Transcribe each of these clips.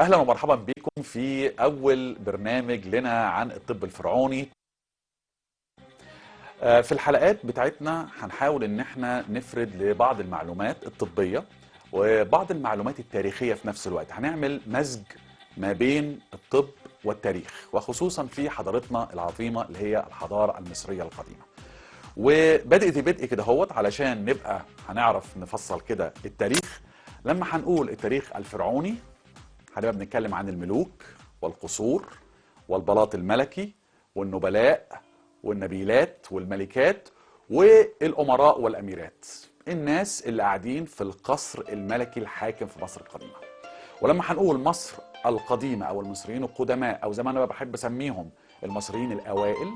اهلا ومرحبا بكم في اول برنامج لنا عن الطب الفرعوني. في الحلقات بتاعتنا هنحاول ان احنا نفرد لبعض المعلومات الطبية وبعض المعلومات التاريخية في نفس الوقت. هنعمل مزج ما بين الطب والتاريخ، وخصوصا في حضارتنا العظيمة اللي هي الحضارة المصرية القديمة. وبدأت بدء كده هوت علشان نبقى هنعرف نفصل كده التاريخ. لما هنقول التاريخ الفرعوني هنبقى بنتكلم عن الملوك والقصور والبلاط الملكي والنبلاء والنبيلات والملكات والأمراء والأميرات، الناس اللي قاعدين في القصر الملكي الحاكم في مصر القديمة. ولما هنقول مصر القديمة أو المصريين القدماء أو زي ما أنا بحب أسميهم المصريين الأوائل،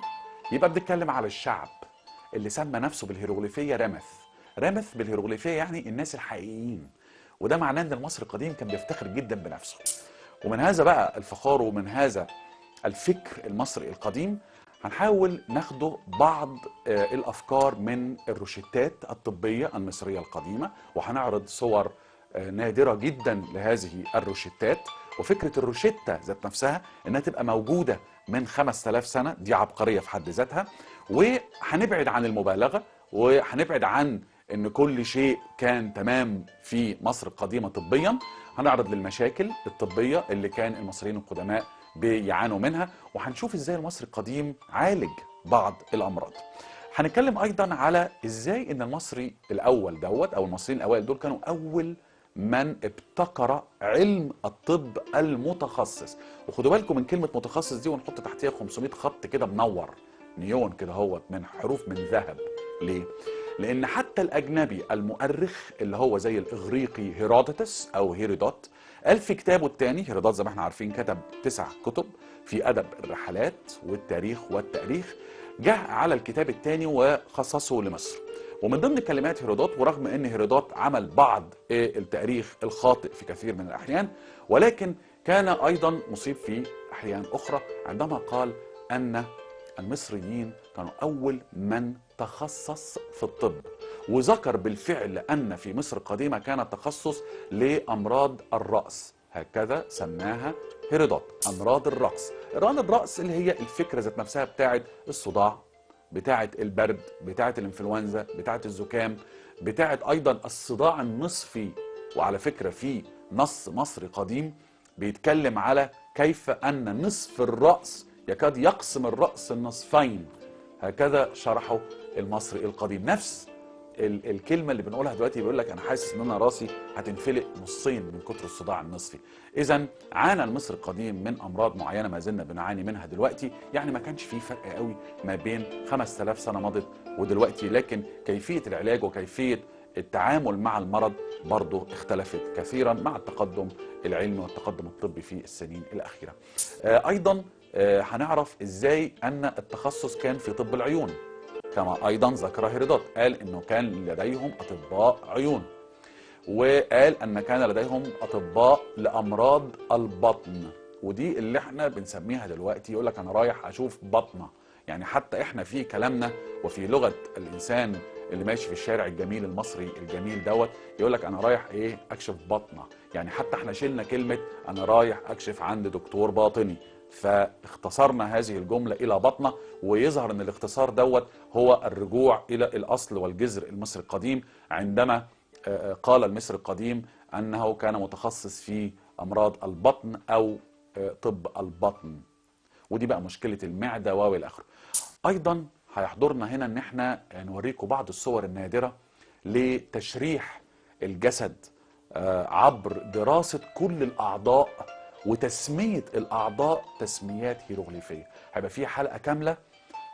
يبقى بنتكلم على الشعب اللي سمى نفسه بالهيروغليفية رمث. رمث بالهيروغليفية يعني الناس الحقيقيين، وده معناه ان المصري القديم كان بيفتخر جدا بنفسه. ومن هذا بقى الفخار ومن هذا الفكر المصري القديم هنحاول ناخده بعض الافكار من الروشتات الطبية المصرية القديمة، وهنعرض صور نادرة جدا لهذه الروشتات. وفكره الروشتة ذات نفسها انها تبقى موجودة من 5000 سنة دي عبقرية في حد ذاتها. وهنبعد عن المبالغة وهنبعد عن ان كل شيء كان تمام في مصر القديمة طبيا. هنعرض للمشاكل الطبية اللي كان المصريين القدماء بيعانوا منها، وهنشوف ازاي المصري القديم عالج بعض الامراض. هنتكلم ايضا على ازاي ان المصري الاول دوت او المصريين الاوائل دول كانوا اول من ابتكر علم الطب المتخصص. وخدوا بالكم من كلمة متخصص دي، ونحط تحتيها 500 خط كده منور نيون كده هوت من حروف من ذهب. ليه؟ لأن حتى الأجنبي المؤرخ اللي هو زي الإغريقي هيرودوتس أو هيرودوت قال في كتابه الثاني، هيرودوت زي ما احنا عارفين كتب 9 كتب في أدب الرحلات والتاريخ والتأريخ، جه على الكتاب الثاني وخصصه لمصر. ومن ضمن كلمات هيرودوت، ورغم أن هيرودوت عمل بعض التاريخ الخاطئ في كثير من الأحيان، ولكن كان أيضا مصيب في أحيان أخرى عندما قال أن المصريين كانوا أول من تخصص في الطب، وذكر بالفعل أن في مصر القديمة كان التخصص لأمراض الرأس، هكذا سماها هيرودوت أمراض الرأس. أمراض الرأس اللي هي الفكرة ذات نفسها بتاعت الصداع، بتاعت البرد، بتاعت الإنفلونزا، بتاعت الزكام، بتاعت أيضا الصداع النصفي. وعلى فكرة في نص مصري قديم بيتكلم على كيف أن نصف الرأس يكاد يقسم الرأس النصفين، هكذا شرحه المصري القديم. نفس الكلمة اللي بنقولها دلوقتي، بيقول لك أنا حاسس إن أنا راسي هتنفلق نصين من كتر الصداع النصفي. إذا عانى المصري القديم من أمراض معينة ما زلنا بنعاني منها دلوقتي، يعني ما كانش في فرق قوي ما بين 5000 سنة مضت ودلوقتي، لكن كيفية العلاج وكيفية التعامل مع المرض برضه اختلفت كثيرا مع التقدم العلمي والتقدم الطبي في السنين الأخيرة. أيضا هنعرف ازاي ان التخصص كان في طب العيون، كما ايضا ذكر هيرودوت، قال انه كان لديهم اطباء عيون، وقال ان كان لديهم اطباء لامراض البطن، ودي اللي احنا بنسميها دلوقتي يقول لك انا رايح اشوف بطنه. يعني حتى احنا في كلامنا وفي لغة الانسان اللي ماشي في الشارع الجميل المصري الجميل دوت يقول لك انا رايح ايه اكشف بطنه. يعني حتى احنا شلنا كلمة انا رايح اكشف عند دكتور باطني، فاختصرنا هذه الجملة إلى بطنة. ويظهر أن الاختصار دوت هو الرجوع إلى الأصل والجذر المصري القديم، عندما قال المصري القديم أنه كان متخصص في أمراض البطن أو طب البطن، ودي بقى مشكلة المعدة والى آخره. أيضا هيحضرنا هنا أن احنا نوريكم بعض الصور النادرة لتشريح الجسد عبر دراسة كل الأعضاء وتسمية الأعضاء تسميات هيروغليفية. هيبقى في حلقة كاملة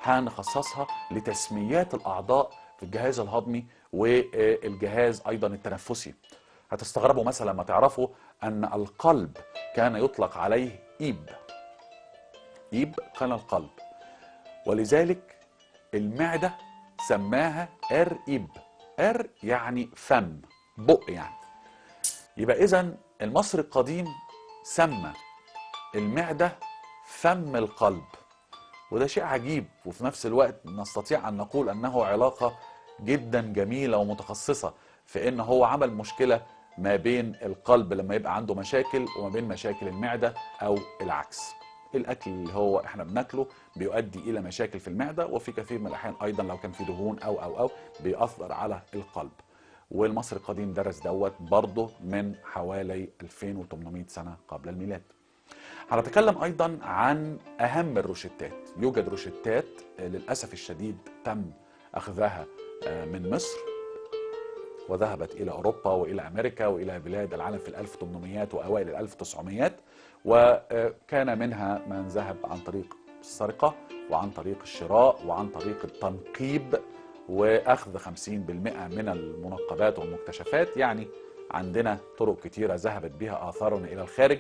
هنخصصها لتسميات الأعضاء في الجهاز الهضمي والجهاز أيضا التنفسي. هتستغربوا مثلا لما تعرفوا أن القلب كان يطلق عليه إيب، إيب كان القلب، ولذلك المعدة سماها إر إيب، إر يعني فم، بق يعني. يبقى إذن المصري القديم سمى المعدة فم القلب، وده شيء عجيب، وفي نفس الوقت نستطيع أن نقول أنه علاقة جدا جميلة ومتخصصة في أن هو عمل مشكلة ما بين القلب لما يبقى عنده مشاكل وما بين مشاكل المعدة أو العكس. الأكل اللي هو احنا بناكله بيؤدي إلى مشاكل في المعدة، وفي كثير من الأحيان أيضا لو كان في دهون أو أو أو بيأثر على القلب. والمصري القديم درس دوت برضه من حوالي 2800 سنة قبل الميلاد. هنتكلم أيضا عن أهم الروشتات. يوجد روشتات للأسف الشديد تم أخذها من مصر وذهبت إلى أوروبا وإلى أمريكا وإلى بلاد العالم في 1800 وأوائل 1900، وكان منها من ذهب عن طريق السرقة وعن طريق الشراء وعن طريق التنقيب وأخذ 50% من المنقبات والمكتشفات. يعني عندنا طرق كتيرة ذهبت بها آثارنا إلى الخارج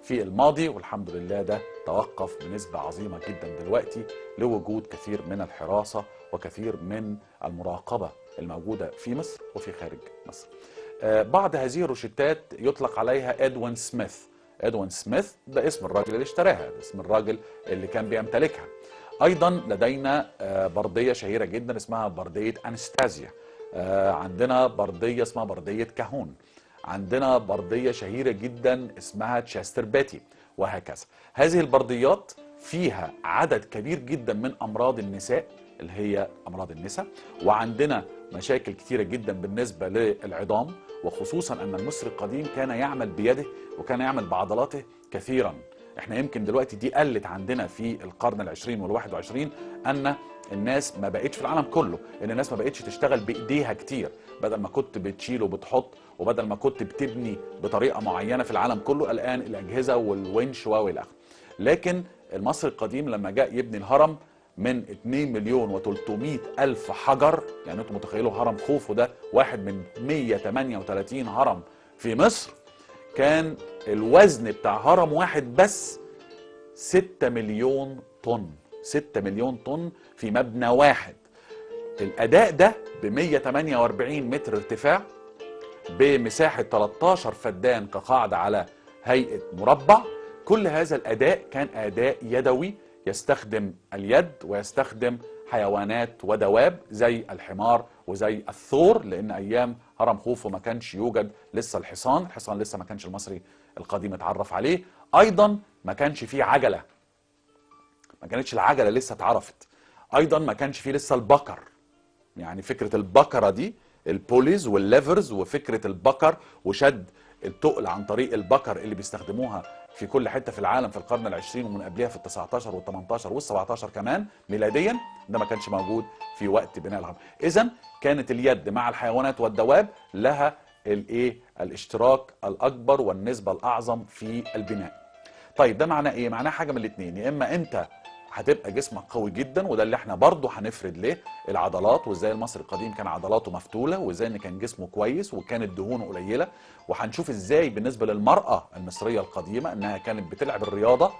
في الماضي، والحمد لله ده توقف بنسبة عظيمة جدا دلوقتي لوجود كثير من الحراسة وكثير من المراقبة الموجودة في مصر وفي خارج مصر. بعض هذه الروشتات يطلق عليها إدوين سميث. إدوين سميث ده اسم الراجل اللي اشتراها، ده اسم الراجل اللي كان بيمتلكها. أيضا لدينا بردية شهيرة جدا اسمها بردية أنستازيا، عندنا بردية اسمها بردية كاهون، عندنا بردية شهيرة جدا اسمها تشستر باتي، وهكذا. هذه البرديات فيها عدد كبير جدا من أمراض النساء اللي هي أمراض النساء، وعندنا مشاكل كتيرة جدا بالنسبة للعظام، وخصوصا أن المصري القديم كان يعمل بيده وكان يعمل بعضلاته كثيرا. احنا يمكن دلوقتي دي قلت عندنا في القرن العشرين والواحد وعشرين، أن الناس ما بقتش في العالم كله، ان الناس ما بقتش تشتغل بايديها كتير. بدل ما كنت بتشيل وبتحط، وبدل ما كنت بتبني بطريقة معينة في العالم كله، الان الاجهزة والونش والى اخره. لكن المصري القديم لما جاء يبني الهرم من 2,300,000 حجر، يعني انتم متخيلوا هرم خوفو ده واحد من 138 هرم في مصر، كان الوزن بتاع هرم واحد بس 6 مليون طن، 6 مليون طن في مبنى واحد. الأداء ده ب 148 متر ارتفاع، بمساحة 13 فدان كقاعدة على هيئة مربع. كل هذا الأداء كان أداء يدوي، يستخدم اليد ويستخدم حيوانات ودواب زي الحمار وزي الثور، لأن أيام هرم خوفو ما كانش يوجد لسه الحصان، الحصان لسه ما كانش المصري القديم اتعرف عليه. أيضا ما كانش فيه عجلة، ما كانتش العجلة لسه اتعرفت. أيضا ما كانش فيه لسه البكر، يعني فكرة البكرة دي، ال pulleys وال levers وفكرة البكر وشد التقل عن طريق البكر اللي بيستخدموها في كل حتة في العالم في القرن العشرين ومن قبلها في ال19 وال18 وال17 كمان ميلاديا، ده ما كانش موجود في وقت بناء الهرم. إذن كانت اليد مع الحيوانات والدواب لها الايه؟ الاشتراك الأكبر والنسبة الأعظم في البناء. طيب ده معناه ايه؟ معناه حاجة من الاتنين، يا إما أنت هتبقى جسمك قوي جدا، وده اللي احنا برضه هنفرد ليه العضلات، وازاي المصري القديم كان عضلاته مفتوله، وازاي ان كان جسمه كويس وكانت دهونه قليله، وهنشوف ازاي بالنسبة للمراة المصرية القديمة انها كانت بتلعب الرياضة،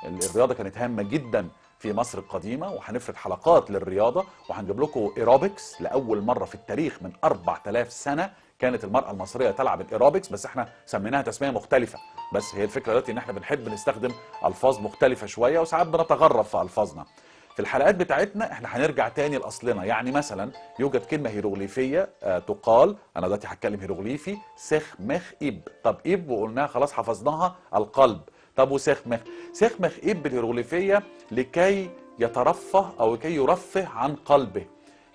الرياضة كانت هامة جدا في مصر القديمة، وهنفرد حلقات للرياضة، وهنجيب لكم ايروبكس لاول مرة في التاريخ من 4000 سنة كانت المراة المصرية تلعب الايروبكس، بس احنا سميناها تسميه مختلفة. بس هي الفكرة دلوقتي ان احنا بنحب نستخدم الفاظ مختلفة شوية، وساعات بنتغرب في الفاظنا. في الحلقات بتاعتنا احنا هنرجع تاني لاصلنا، يعني مثلا يوجد كلمة هيروغليفيه تقال، انا دلوقتي هتكلم هيروغليفي، سخ مخ اب. طب اب وقلناها خلاص حفظناها القلب، طب وسخمخ؟ سخمخ اب بالهيروغليفيه لكي يترفه او لكي يرفه عن قلبه،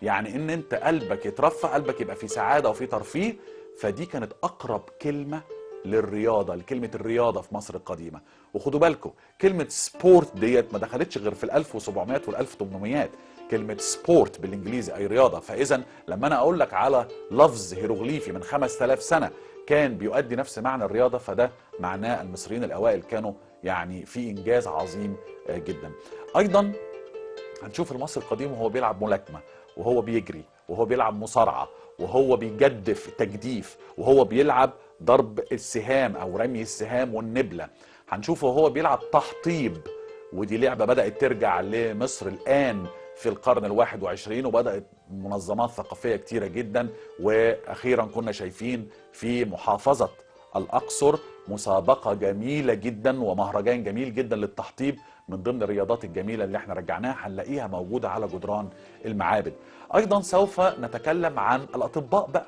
يعني ان انت قلبك يترفه، قلبك يبقى في سعادة وفي ترفيه. فدي كانت اقرب كلمة للرياضة، لكلمة الرياضة في مصر القديمة. وخدوا بالكم كلمة sport ديت ما دخلتش غير في 1700 وال1800، كلمة sport بالانجليزي اي رياضة. فاذا لما انا اقول لك على لفظ هيروغليفي من 5000 سنة كان بيؤدي نفس معنى الرياضة، فده معناه المصريين الاوائل كانوا يعني في انجاز عظيم جدا. ايضا هنشوف المصري القديم وهو بيلعب ملاكمة، وهو بيجري، وهو بيلعب مصارعه، وهو بيجدف تجديف، وهو بيلعب ضرب السهام او رمي السهام والنبله. هنشوفه وهو بيلعب تحطيب، ودي لعبه بدات ترجع لمصر الان في القرن الواحد وعشرين، وبدات منظمات ثقافية كتيرة جدا. واخيرا كنا شايفين في محافظة الاقصر مسابقة جميلة جدا ومهرجان جميل جدا للتحطيب، من ضمن الرياضات الجميلة اللي احنا رجعناها، هنلاقيها موجودة على جدران المعابد. ايضا سوف نتكلم عن الاطباء بقى.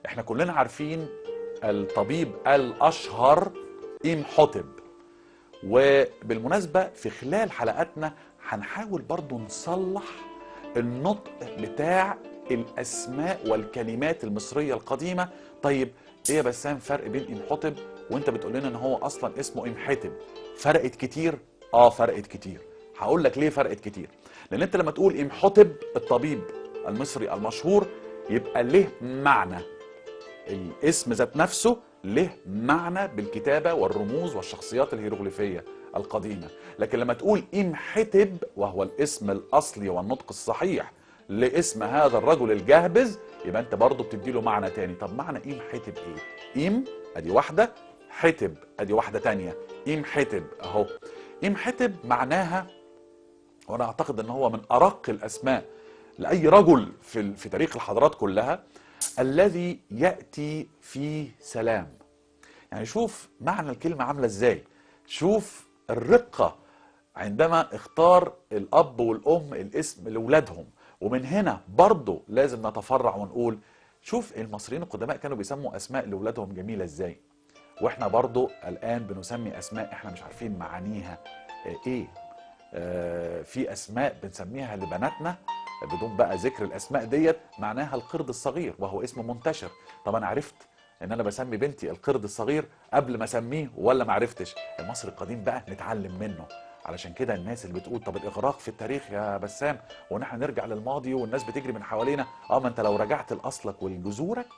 احنا كلنا عارفين الطبيب الأشهر إمحتب. وبالمناسبة في خلال حلقاتنا هنحاول برضو نصلح النطق بتاع الأسماء والكلمات المصرية القديمة. طيب إيه يا بسام فرق بين إمحتب وإنت بتقول لنا إن هو أصلا اسمه إمحتب؟ فرقت كتير؟ آه فرقت كتير. هقول لك ليه فرقت كتير. لأن أنت لما تقول إمحتب الطبيب المصري المشهور يبقى له معنى، الاسم ذات نفسه له معنى بالكتابة والرموز والشخصيات الهيروغليفية القديمة. لكن لما تقول إمحتب وهو الاسم الأصلي والنطق الصحيح لاسم هذا الرجل الجهبذ، يبقى أنت برضه بتدي له معنى تاني. طب معنى إمحتب إيه؟ إم أدي واحدة، حتب أدي واحدة تانية، إمحتب أهو. إمحتب معناها، وأنا أعتقد أن هو من أرق الأسماء لأي رجل في تاريخ الحضارات كلها، الذي يأتي فيه سلام. يعني شوف معنى الكلمة عاملة إزاي، شوف الرقة عندما اختار الأب والأم الاسم لأولادهم. ومن هنا برضو لازم نتفرع ونقول شوف المصريين القدماء كانوا بيسموا أسماء لأولادهم جميلة إزاي، وإحنا برضو الآن بنسمي أسماء إحنا مش عارفين معانيها إيه. في أسماء بنسميها لبناتنا بدون بقى ذكر الأسماء ديت معناها القرد الصغير، وهو اسم منتشر. طب أنا عرفت إن أنا بسمي بنتي القرد الصغير قبل ما أسميه ولا ما عرفتش؟ المصري القديم بقى نتعلم منه. علشان كده الناس اللي بتقول طب الإغراق في التاريخ يا بسام وإن احنا نرجع للماضي والناس بتجري من حوالينا، ما أنت لو رجعت لأصلك ولجذورك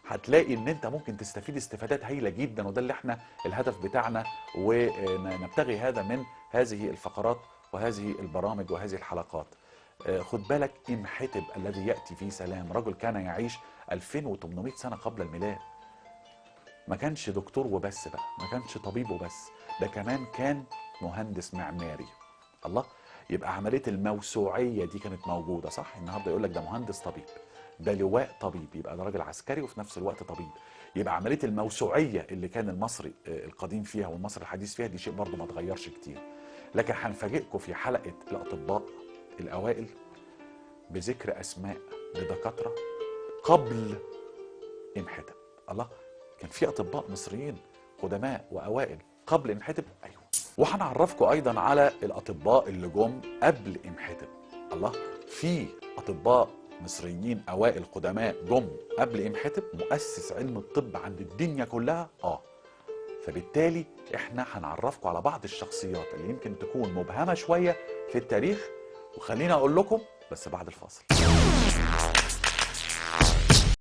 هتلاقي إن أنت ممكن تستفيد استفادات هايلة جدا. وده اللي احنا الهدف بتاعنا، ونبتغي هذا من هذه الفقرات وهذه البرامج وهذه الحلقات. خد بالك، إمحتب الذي يأتي فيه سلام، رجل كان يعيش 2800 سنة قبل الميلاد. ما كانش دكتور وبس بقى، ما كانش طبيب وبس، ده كمان كان مهندس معماري. الله، يبقى عملية الموسوعية دي كانت موجودة صح؟ النهاردة يقول لك ده مهندس طبيب، ده لواء طبيب، يبقى ده راجل عسكري وفي نفس الوقت طبيب. يبقى عملية الموسوعية اللي كان المصري القديم فيها والمصري الحديث فيها دي شيء برضه ما اتغيرش كتير. لكن هنفاجئكم في حلقة الأطباء الأوائل بذكر أسماء لدكاترة قبل إمحتب. الله، كان في أطباء مصريين قدماء وأوائل قبل إمحتب؟ أيوه. وهنعرفكم أيضا على الأطباء اللي جم قبل إمحتب. الله، في أطباء مصريين أوائل قدماء جم قبل إمحتب، مؤسس علم الطب عند الدنيا كلها. فبالتالي احنا هنعرفكم على بعض الشخصيات اللي يمكن تكون مبهمة شوية في التاريخ. وخلينا أقول لكم بس بعد الفاصل.